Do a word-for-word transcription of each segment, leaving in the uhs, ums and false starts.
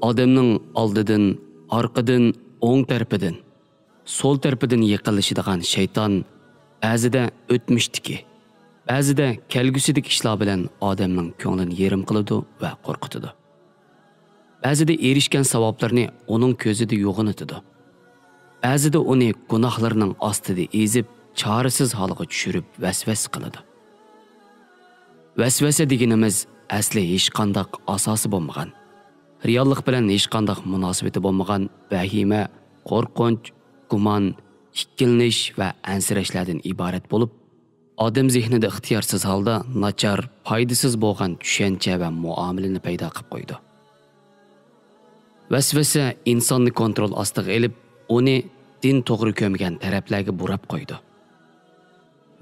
ئادەمنىڭ ئالدىدىن، ئارقىدىن، ئوڭ تەرىپىدىن، سول تەرىپىدىن يېقىنلىشىدىغان شەيتان بەزىدە ئۆتمۈشتىكى، بەزىدە كەلگۈسىدىكى ئىشلار بىلەن ئادەمنىڭ كۆڭلىنى يېرىم قىلىدۇ ۋە قورقۇتىدۇ. بەزىدە ئېرىشكەن ساۋابلىرىنى ئۇنىڭ كۆزىدە يوغىنىتىدۇ. بەزىدە ئۇنى گۇناھلىرىنىڭ ئاستىدا ئېزىپ، چارىسىز ھالغا چۈشۈرۈپ ۋەسۋەسە قىلىدۇ. ۋەسۋەسە دېگىنىمىز ئەسلى ھېچقانداق ئاساسى بولمىغان، رېئاللىق بىلەن ھېچقانداق مۇناسىۋىتى بولمىغان ۋەھىمە، قورقۇنچ، گۇمان، ئىككىلىنىش ۋە ئەنسىرەشلەردىن ئىبارەت بولۇپ، ئادەم زېھنىدە ئىختىيارسىز ھالدا ناچار، پايدىسىز بولغان چۈشەنچە ۋە مۇئامىلىنى پەيدا قىلىپ قويىدۇ. ۋەسۋەسە ئىنساننى كونترول ئاستىغا ئېلىپ، ئۇنى دىن توغرا كۆرمىگەن تەرەپلەرگە بۇراپ قويىدۇ.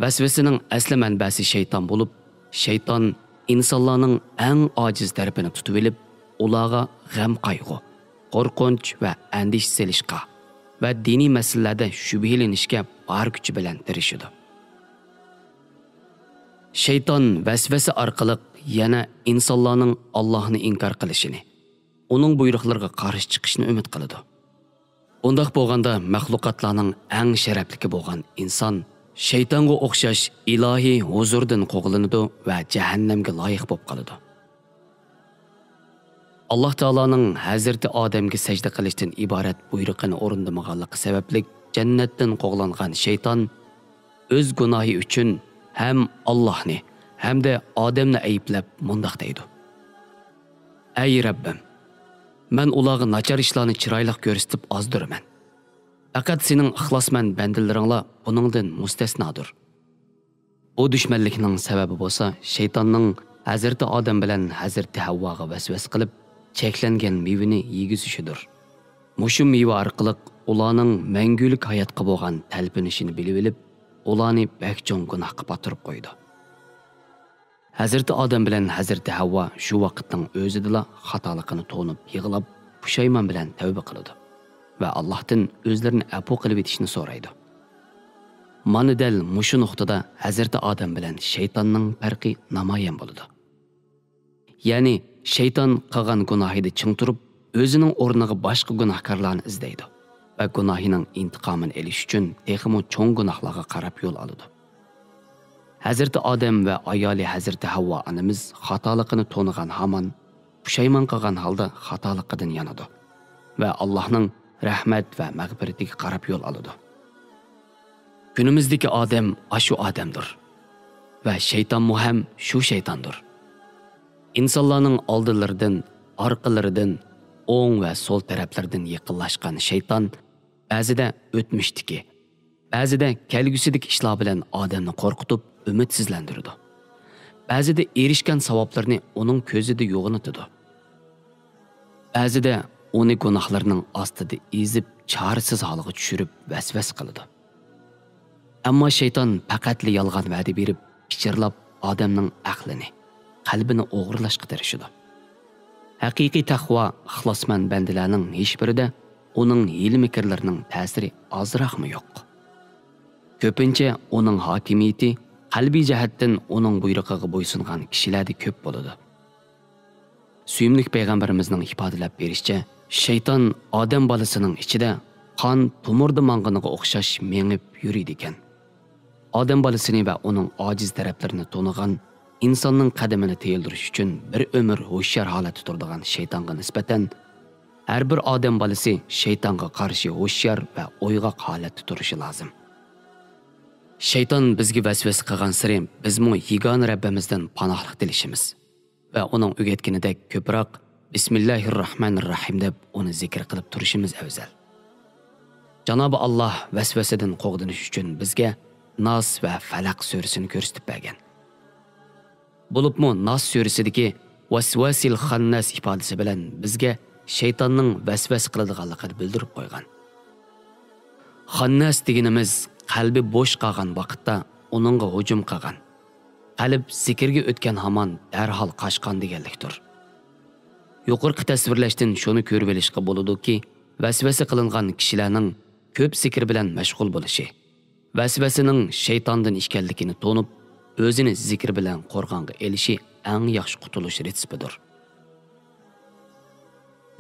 ۋەسۋەسىنىڭ ئەسلى مەنبەسى شەيتان بولۇپ، شەيتان ئىنسانلارنىڭ ئەڭ ئاجىز تەرىپىنى تۇتۇۋېلىپ، ئۇلارغا غەم-قايغۇ، قورقۇنچ ۋە ئەندىشە سېلىشقا ۋە دىنىي مەسىلىلەردە شۈبھىلىنىشكە بار كۈچى بىلەن تىرىشىدۇ. شەيتان ۋەسۋەسە ئارقىلىق يەنە ئىنسانلارنىڭ ئاللاھنى ئىنكار قىلىشىنى، ئۇنىڭ بۇيرۇقلىرىغا قارشى چىقىشىنى ئۈمىد قىلىدۇ. بۇنداق بولغاندا مەخلۇقاتلارنىڭ ئەڭ شەرەپلىكى بولغان ئىنسان شەيتانغا ئوخشاش ئىلاھىي ھۇزۇردىن قوغلىنىدۇ ۋە جەھەننەمگە لايىق بولۇپ قالىدۇ. ئاللاھ تائالانىڭ ھەزرىتى ئادەمگە سەجدە قىلىشتىن ئىبارەت بۇيرۇقىنى ئورۇندىمىغانلىقى سەۋەبلىك جەننەتتىن قوغلانغان شەيتان ئۆز گۇناھى ئۈچۈن ھەم ئاللاھنى، ھەمدە ئادەمنى ئەيىبلەپ مۇنداق دەيدۇ: ئەي رەببىم، مەن ئۇلارغا ناچار ئىشلارنى چىرايلىق كۆرسىتىپ ئازدۇرىمەن. پەقەت سېنىڭ ئىخلاسمەن بەندىلىرىڭلا بۇنىڭدىن مۇستەسنادۇر. بۇ دۈشمەنلىكنىڭ سەۋەبى بولسا شەيتاننىڭ ھەزرىتى ئادەم بىلەن ھەزرىتى ھەۋۋاغا ۋەسۋەسە قىلىپ، چەكلەنگەن مېۋىنى يېگۈزۈشىدۇر. مۇشۇ مېۋە ئارقىلىق ئۇلارنىڭ مەڭگۈلۈك ھاياتقا بولغان تەلپۈنۈشىنى بىلىۋېلىپ، ئۇلارنى بەك چوڭ گۇناھقا پاتۇرۇپ قويىدۇ. ھەزرىتى ئادەم بىلەن ھەزرىتى ھەۋۋا شۇ ۋاقىتنىڭ ئۆزىدىلا خاتالىقىنى تونۇپ، يىغلاپ، پۇشايمان بىلەن تەۋبە قىلىدۇ ۋە ئاللاھتىن ئۆزلىرىنى ئەپۇ قىلىۋېتىشنى سورايدۇ. مانا دەل مۇشۇ نۇقتىدا ھەزرىتى ئادەم بىلەن شەيتاننىڭ پەرقى نامايان بولىدۇ. يەنى شەيتان قىلغان گۇناھىدا چىڭ تۇرۇپ، ئۆزىنىڭ ئورنىغا باشقا گۇناھكارلارنى ئىزدەيدۇ ۋە گۇناھىنىڭ ئىنتىقامىنى ئېلىش ئۈچۈن تېخىمۇ چوڭ گۇناھلارغا قاراپ يول ئالىدۇ. ھەزرىتى ئادەم ۋە ئايالى ھەزرىتى ھەۋۋا ئانىمىز خاتالىقىنى تونۇغان ھامان پۇشايمان قىلغان ھالدا خاتالىقىدىن يانىدۇ ۋە ئاللاھنىڭ رەھمەت ۋە مەغپىرىتىگە قاراپ يول ئالىدۇ. كۈنىمىزدىكى ئادەم ئاشۇ ئادەمدۇر ۋە شەيتانمۇ ھەم شۇ شەيتاندۇر. ئىنسانلارنىڭ ئالدىلىرىدىن، ئارقىلىرىدىن، ئوڭ ۋە سول تەرەپلىرىدىن يېقىنلاشقان شەيتان بەزىدە ئۆتمۈشتىكى، بەزىدە كەلگۈسىدىكى ئىشلار بىلەن ئادەمنى قورقۇتۇپ، ئۈمىدسىزلەندۈرىدۇ. بەزىدە ئېرىشكەن ساۋابلىرىنى ئۇنىڭ كۆزىدە يوغىنىتىدۇ. بەزىدە ئۇنى گۇناھلىرىنىڭ ئاستىدا ئېزىپ، چارىسىز ھالغا چۈشۈرۈپ، ۋەسۋەسە قىلىدۇ. ئەمما شەيتان پەقەتلا يالغان ۋەدە بېرىپ، پىچىرلاپ، ئادەمنىڭ ئەقلىنى، قەلبىنى ئوغرىلاشقا تىرىشىدۇ. ھەقىقىي تەقۋا، ئىخلاسمەن بەندىلەرنىڭ ھېچبىرىدە ئۇنىڭ ھىيلە-مىكىرلىرىنىڭ تەسىرى ئازراقمۇ يوق. كۆپىنچە ئۇنىڭ ھاكىمىيىتى قەلبىي جەھەتتىن ئۇنىڭ بۇيرۇقىغا بويسۇنغان كىشىلەردە كۆپ بولىدۇ. سۆيۈملۈك پەيغەمبىرىمىزنىڭ ئىپادىلەپ بېرىشىچە، شەيتان ئادەم بالىسىنىڭ ئىچىدە قان تومۇردا ماڭغىنىغا ئوخشاش مېڭىپ يۈرىدىكەن. ئادەم بالىسىنى ۋە ئۇنىڭ ئاجىز تەرەپلىرىنى تونۇغان، ئىنساننىڭ قەدىمىنى تىيىلدۈرۈش ئۈچۈن بىر ئۆمۈر ھوشيار ھالەتتە تۇرىدىغان شەيتانغا نىسبەتەن، ھەر بىر ئادەم بالىسى شەيتانغا قارشى ھوشيار ۋە ئويغاق ھالەتتە تۇرۇشى لازىم. شەيتان بىزگە ۋەسۋەسە قىلغانسېرى، بىزمۇ يېگانە رەببىمىزدىن پاناھلىق تىلىشىمىز ۋە ئۇنىڭ ئۆگەتكىنىدەك كۆپرەك بىسمىللاھىررەھمانىررەھىم دەپ ئۇنى زىكىر قىلىپ تۇرۇشىمىز ئەۋزەل. جانابى ئاللاھ ۋەسۋەسىدىن قوغدىنىش ئۈچۈن بىزگە ناس ۋە فەلەق سۈرىسىنى كۆرسىتىپ بەرگەن. بولۇپمۇ ناس سۈرىسىدىكى ۋەسۋەسىل خانناس ئىپادىسى بىلەن بىزگە شەيتاننىڭ ۋەسۋەسە قىلىدىغانلىقىنى بىلدۈرۈپ قويغان. خانناس دېگىنىمىز قەلبى بوش قالغان ۋاقىتتا ئۇنىڭغا ھۇجۇم قىلغان، قەلب زىكىرگە ئۆتكەن ھامان دەرھال قاچقان دېگەنلىكتۇر. يۇقىرىقى تەسۋىرلەشتىن شۇنى كۆرۈۋېلىشقا بولىدۇكى، ۋەسۋەسە قىلىنغان كىشىلەرنىڭ كۆپ زىكىر بىلەن مەشغۇل بولۇشى، ۋەسۋەسىنىڭ شەيتاندىن ئىكەنلىكىنى تونۇپ، ئۆزىنى زىكىر بىلەن قورغانغا ئېلىشى ئەڭ ياخشى قۇتۇلۇش رېتسېپىدۇر.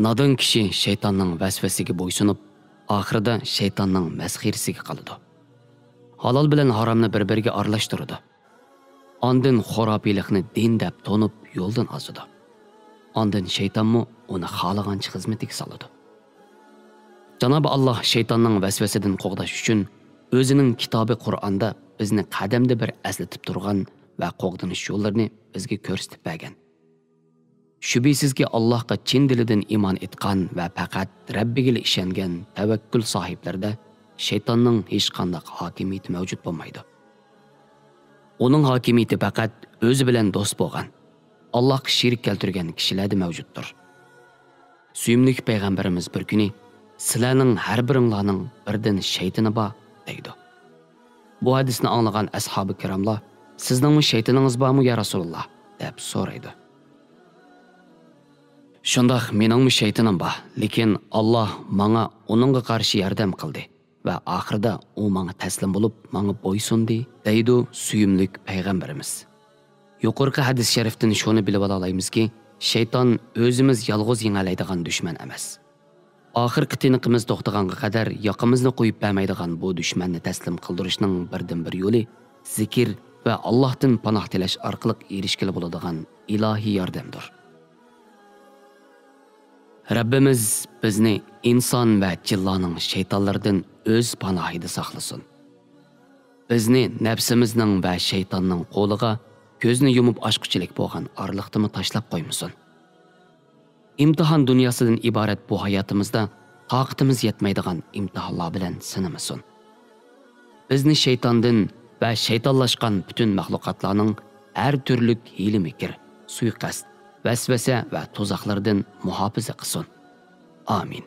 نادان كىشى شەيتاننىڭ ۋەسۋەسىگە بويسۇنۇپ، ئاخىرىدا شەيتاننىڭ مەسخىرىسىگە قالىدۇ. ھالال بىلەن ھارامنى بىر-بىرىگە ئارىلاشتۇرىدۇ. ئاندىن خۇراپىيلىقنى دىن دەپ تونۇپ، يولدىن ئازىدۇ. ئاندىن شەيتانمۇ ئۇنى خالىغانچە خىزمىتىگە سالىدۇ. جانابى ئاللاھ شەيتاننىڭ ۋەسۋەسىدىن قوغداش ئۈچۈن ئۆزىنىڭ كىتابى قۇرئاندا بىزنى قەدەمدە بىر ئەسلىتىپ تۇرغان ۋە قوغدىنىش يوللىرىنى بىزگە كۆرسىتىپ بەرگەن. شۈبھىسىزكى، ئاللاھقا چىن دىلىدىن ئىمان ئېيتقان ۋە پەقەت رەببىگىلا ئىشەنگەن تەۋەككۈل ساھىبلىرىدە شەيتاننىڭ ھېچقانداق ھاكىمىيىتى مەۋجۇت بولمايدۇ. ئۇنىڭ ھاكىمىيىتى پەقەت ئۆزى بىلەن دوست بولغان، ئاللاھقا شېرىك كەلتۈرگەن كىشىلەردە مەۋجۇتتۇر. سۆيۈملۈك پەيغەمبىرىمىز بىر كۈنى، سىلەرنىڭ ھەر بىرىڭلارنىڭ بىردىن شەيتىنى بار، دەيدۇ. بۇ ھەدىسنى ئاڭلىغان ئەسھابى كىراملار، سىزنىڭمۇ شەيتىنىڭىز بارمۇ، يا رەسۇلاللاھ؟ دەپ سورايدۇ. شۇنداق، مېنىڭمۇ شەيتىنىم بار، لېكىن ئاللاھ ماڭا ئۇنىڭغا قارشى ياردەم قىلدى ۋە ئاخىرىدا ئۇ ماڭا تەسلىم بولۇپ، ماڭا بويسۇندى، دەيدۇ سۆيۈملۈك پەيغەمبىرىمىز. يۇقىرىقى ھەدىس شەرىفتىن شۇنى بىلىۋالالايمىزكى، شەيتان ئۆزىمىز يالغۇز يېڭەلەيدىغان دۈشمەن ئەمەس. ئاخىرقى تىنىقىمىز توختىغانغا قەدەر ياقىمىزنى قويۇپ بەرمەيدىغان بۇ دۈشمەننى تەسلىم قىلدۇرۇشنىڭ بىردىنبىر يولى زىكىر ۋە ئاللاھتىن پاناھ تىلەش ئارقىلىق ئېرىشكىلى بولىدىغان ئىلاھىي ياردەمدۇر. رەببىمىز بىزنى ئىنسان ۋە جىنلارنىڭ شەيتانلىرىدىن ئۆز پاناھىدا ساقلىسۇن. بىزنى نەپسىمىزنىڭ ۋە شەيتاننىڭ قولىغا كۆزنى يۇمۇپ ئاچقۇچىلىك بولغان ئارىلىقتىمۇ تاشلاپ قويمىسۇن. ئىمتىھان دۇنياسىدىن ئىبارەت بۇ ھاياتىمىزدا تاقىتىمىز يەتمەيدىغان ئىمتىھانلار بىلەن سىنىمىسۇن. بىزنى شەيتاندىن ۋە شەيتانلاشقان پۈتۈن مەخلۇقاتلارنىڭ ھەر تۈرلۈك ھىيلە-مىكىر، سۇيىقەست، ۋەسۋەسە ۋە تۇزاقلىرىدىن مۇھاپىزە قىلسۇن. ئامىن.